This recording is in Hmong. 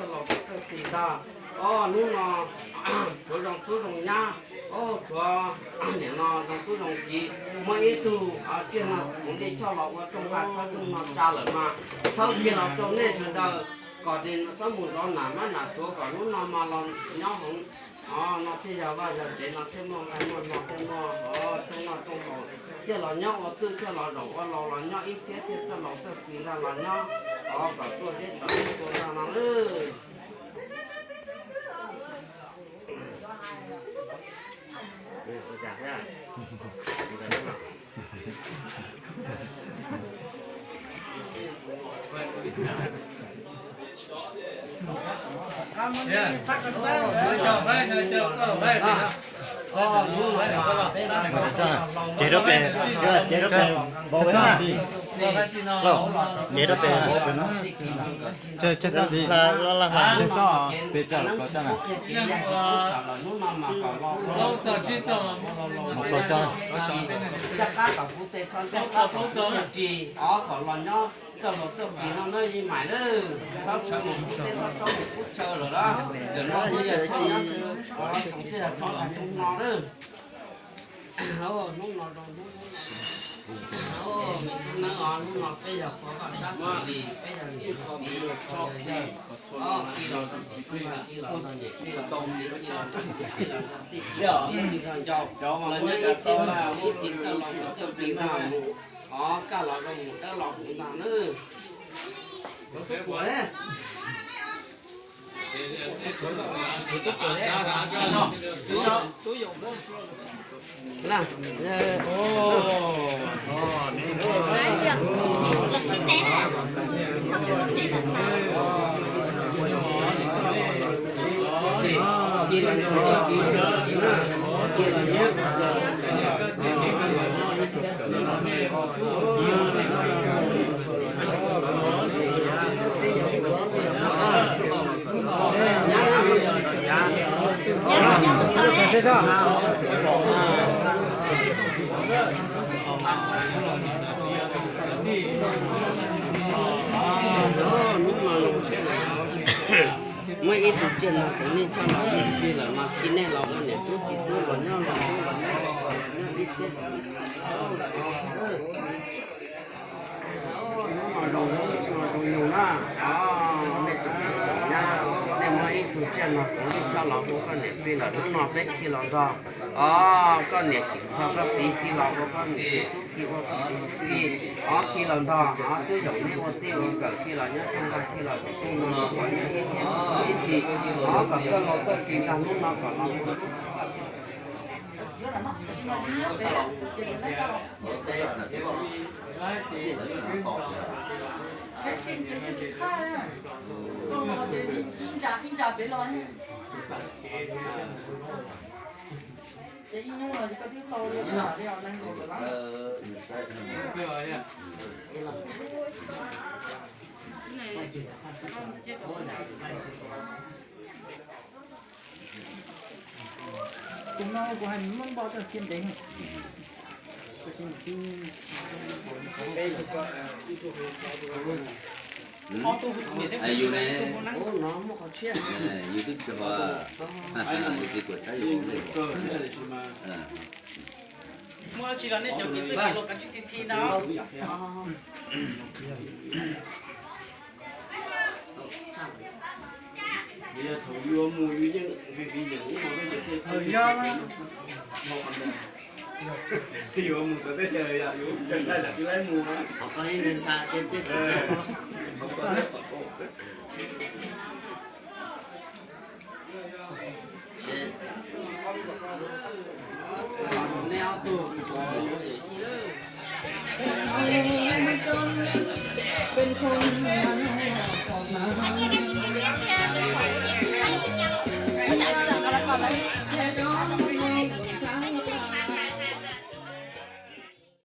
Txawj laus txawj plig ntag. Os, hnub no tshuav zoo tub zoo nyab, os, tshuav nim no zoo tub zoo kiv, muaj ib tug tsiaj no kuv li choj los ua rooj vag txhawb rooj no tsa lawm mas txhawb kiag los rau nej sawv daws kom txhob mus zov nam mab nam suav kom hnub no mas los nyob hauv no thiaj yog vaj yog tsev no thiaj muaj nqaij muaj hno thiaj muaj rooj noj rooj haus thiaj los nyob ua txwj thiaj los zaum ua laus los nyob ib txhiab thiaj txawj laus txawj plig ntag los nyob os kom tuaj zeb tau ib tuaj zog no lawm. Ces rau pem, ces rau pem, ces rau pem, ncaj qab tom kuv tes txhob ncaj qab tom kuv ris os kom los nyob txoj laus txoj plig no na Yij Maim lawm. Txhob tshawb mus kuv teb txhob tshawb mus kuv chaw lawm na. Ntawm no yog txhob nyob chaw, txhob nyob chaw no lawm. Hnub no zoo hnub, me tub Neeb os, hnub no peb yog pog koj sab xws li peb yog niam yog txiv, yog yawg os, khi los rau pog khi los rau niam khi los rau txiv khi los rau tij khi los rau ncau, los nyob ib txhia ib txhia txoj laus txoj plig no mus os, kaj los zoo mus dawb los huv ntag nawb. Muaj ib tug tsiaj no kuv nej coj los mus plig lawm mas khi nej los ua niam tub txiv tub los nyob los nyob los nyob los nyob ib txhiab los ib txhis. Hnub no zoo, hnub no zoo yug na. Nej tus nyab, nej muaj ib tug tsiaj no kuv nej coj los ua koj niam plig lawm, hnub no peb khi los nrog os, koj niam khi los koj txiv, khi los ua koj niam txiv tub, khi ua koj txiv tub khi, os khi los nrog os, twb zaum neb ua txij ua nkawm khi los nyob txog nqa khi los zaum txog no los nyob ib txhis, ib txhis, os kom txoj laus txoj plig ntag hnub no kom los ua Tus no kuv hais muab npo tau tsis ntev. Yus ne, yus twb tsis, yus tsis tuam tsaib yus. Muaj tsis los nej cov kev txwj kev laus kav tsij khi khi ntag. Yog thaum yuav mus yus yeej vim vim yog ub no peb cov tej, yuav mus txog teb chaws yus cov ntshai lam tsis laib mus na. Qhov ko yeej ntshai tiag tiag.